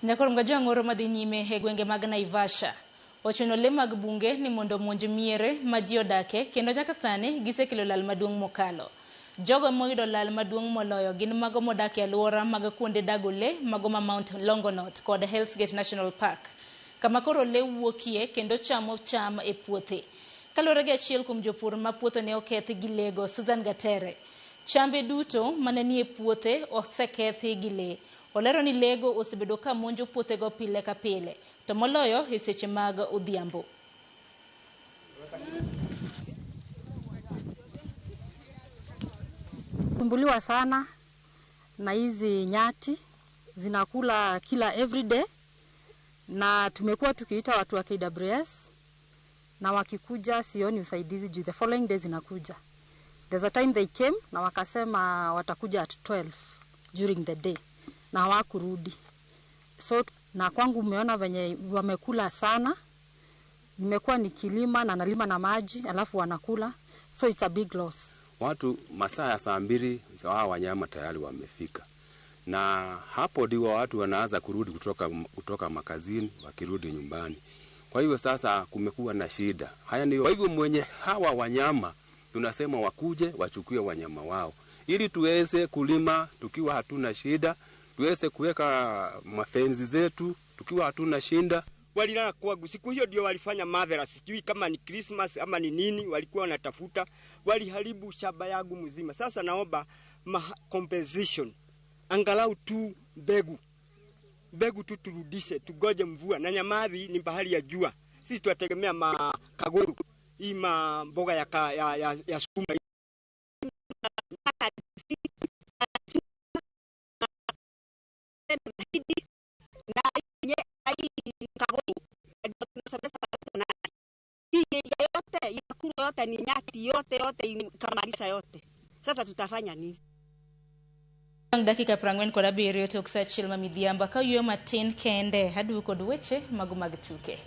Nyakoro Mgajwang'oro madhi nyime e gwenge mag Naivasha. Ochuno le mag bunge ni mondo omonj miere ma ji odake kendo nyaka sani gisekelo lal maduong' mokalo. Jogo moyudo lal maduong' moloyo gin mago modak e alwora mag kuonde dago le mago ma Mount Longonot kod Hell's Gate National Park, kama koro le wuokie kendo chamo cham e puothe. Kaluwore gi achiel kuom jopur ma puothe ne okethi gi lego, Susan Gatere, chambe duto mane nie puothe osekethi gi le. Olero ni lego osebedo ka monjo puothego pile ka pile, to moloyo e seche mag odhiambo. Sumbuliwa sana na hizi nyati zinakula kila everyday, na tumekuwa tukiita watu wa KWS na wakikuja sioni usaidizi juu the following days zinakuja. There's a time they came na wakasema watakuja at 12 during the day na hawakurudi. So na kwangu umeona venye wamekula sana. Nimekuwa nikilima na nalima na maji alafu wanakula, so it's a big loss. Watu masaa ya saa 2 hawa wanyama tayari wamefika, na hapo ndio watu wanaanza kurudi kutoka makazini wakirudi nyumbani. Kwa hivyo sasa kumekuwa na shida. Haya ni kwa hivyo mwenye hawa wanyama tunasema wakuje wachukue wanyama wao ili tuweze kulima tukiwa hatuna shida, tuweze kuweka mafenzi zetu tukiwa hatuna shida. Walilala kwangu siku hiyo, ndio walifanya madhara, sijui kama ni Christmas ama ni nini, walikuwa wanatafuta, waliharibu shamba yangu mzima. Sasa naomba compensation, angalau tu mbegu mbegu tu turudishe, tugoje mvua. Na Nyamathi ni bahari ya jua, sisi tunategemea makaguru hii mboga ya sukuma. Yote ni nyati yote yote ikamaliza yote. Sasa tutafanya nini? Bang' dakika 47 tok sa 1 ma midhiambo ka oyueyo matin kende aduogo kod weche mago mag tuke.